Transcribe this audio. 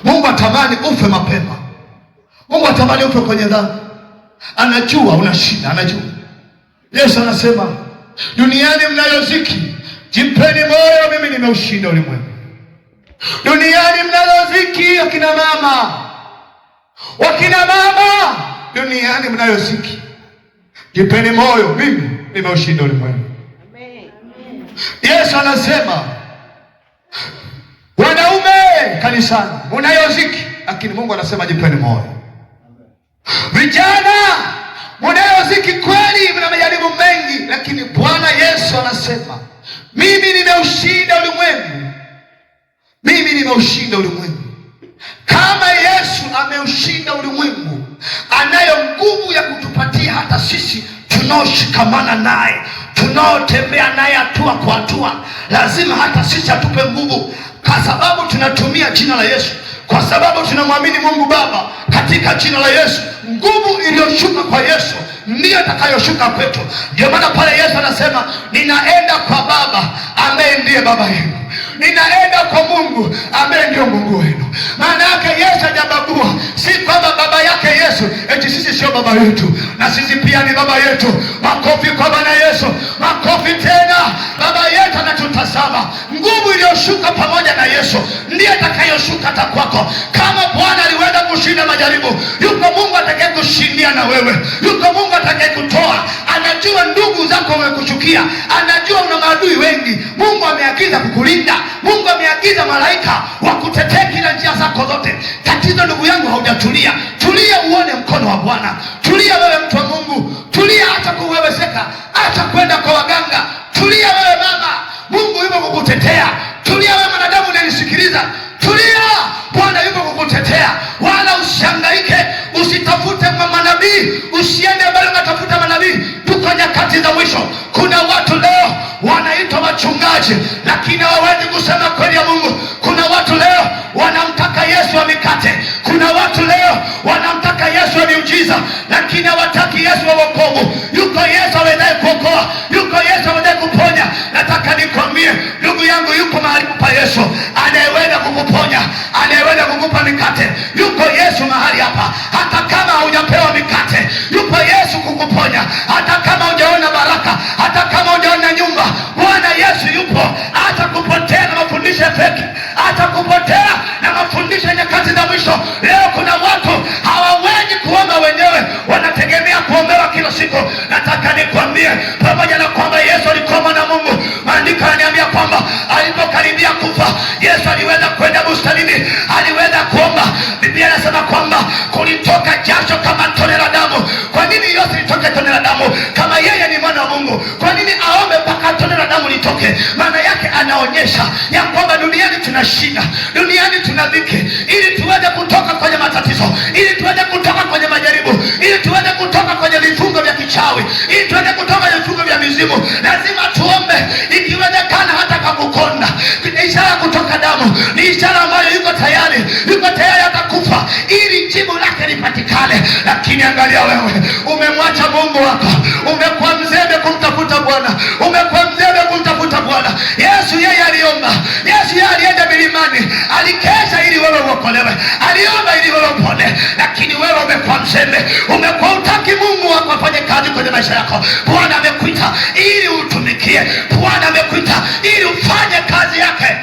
Mungu atamani ufe mapema. Mungu atamani ufe kwenye dhambi. Anajua una shida, anajua. Yesu anasema duniani mnayo dhiki, jipeni moyo, mimi nimeushinda ulimwengu. Duniani mnayo dhiki, akina mama, wakina mama, duniani mnayo dhiki, jipeni moyo, mimi nimeushinda ulimwengu. Yesu anasema wanaume kanisani mnayo dhiki, lakini Mungu anasema jipeni moyo. Vijana mnayo dhiki kweli, mna majaribu mengi, lakini Bwana Yesu anasema mimi nimeushinda ulimwengu, mimi nimeushinda ulimwengu. Kama Yesu ameushinda ulimwengu, anayo nguvu ya kutupatia hata sisi tunaoshikamana naye, tunaotembea naye hatua kwa hatua. Lazima hata sisi atupe nguvu, kwa sababu tunatumia jina la Yesu, kwa sababu tunamwamini Mungu Baba katika jina la Yesu. Nguvu iliyoshuka kwa Yesu ndiyo itakayoshuka kwetu. Ndio maana pale Yesu anasema ninaenda kwa Baba ambaye ndiye baba yenu, ninaenda kwa Mungu ambaye ndiyo Mungu wenu. Maana yake Yesu hajabagua, si kwamba baba yake Yesu eti sisi sio baba yetu, na sisi pia ni baba yetu. Makofi kwa Bwana Yesu, makofi tena. Baba yetu anatutazama. Nguvu iliyoshuka pamoja na Yesu ndiyo itakayoshuka hata kwako. Kama Bwana aliweza kushinda majaribu, yuko Mungu atakaye kushindia na wewe, yuko Mungu atakaye kutoa. Anajua ndugu zako wamekuchukia, anajua una maadui wengi. Mungu ameagiza kukulinda, Mungu ameagiza malaika wakutetee kila njia zako zote. Tatizo ndugu yangu, haujatulia. Tulia uone mkono wa Bwana. Tulia wewe mtu wa Mungu, tulia hata kuweweseka, hata kwenda kwa waganga. Tulia wewe mama, Mungu yupo kukutetea. Tulia wewe mwanadamu unanisikiliza, tulia, Bwana yupo kukutetea. Wala usihangaike, usitafute manabii, usiende mbali ukatafuta manabii. Tuko nyakati za mwisho. Kuna watu leo wanaitwa wachungaji, lakini hawawezi kusema kweli ya Mungu. Kuna watu leo wanamtaka Yesu wa mikate, kuna watu leo wanamtaka Yesu wa miujiza, lakini hawataki Yesu wa wokovu. Yuko Yesu awezaye kuokoa, yuko Yesu awezaye kuponya. Nataka nikwambie ndugu yangu, yuko mahali pa Yesu anayeweza kukuponya, anayeweza kukupa mikate. Yuko Yesu mahali hapa, hata kama haujapewa mikate, yupo Yesu kukuponya, hata kama hujaona baraka, hata kama hujaona nyumba, Bwana Yesu yupo. Hata kupotea na mafundisho ya feki, hata kupotea na mafundisho ya nyakati za mwisho. Leo kuna watu hawawezi kuomba wenyewe, wanategemea kuombewa kila siku. Nataka nikwambie, pamoja na kwamba Yesu alikuwa mwana Mungu, maandiko yananiambia kwamba alipokaribia kufa, Yesu aliweza kwenda bustanini, aliweza kuomba. Biblia inasema kwamba kulitoka jasho kama tone la damu. Kwa nini Yesu litoke tone la damu kama yeye ni mwana wa Mungu? Kwa nini aombe mpaka tone la damu litoke? Maana yake anaonyesha ya kwamba duniani tuna shida, duniani tuna dhiki, ili tuweze kutoka kwenye matatizo, ili tuweze kutoka kwenye majaribu, ili tuweze kutoka kwenye vifungo vya kichawi, ili tuweze kutoka kwenye vifungo vya mizimu, lazima tuombe, ikiwezekana hata kwa kukonda. Ishara ya kutoka damu ni ishara ambayo yuko tayari, yuko tayari hata kufa ili jibu lake lipatikane. Lakini angalia wewe, umemwacha Mungu wako, umekuwa mzembe kumtafuta Bwana, umekuwa mzembe kumtafuta Bwana. Yesu yeye aliomba, Yesu yeye alienda milimani, alikesha ili wewe uokolewe, aliomba ili wewe upone, lakini wewe umekuwa mzembe, umekuwa utaki Mungu wako afanye kazi kwenye maisha yako. Bwana amekuita ili utumikie, Bwana amekuita ili ufanye kazi yake.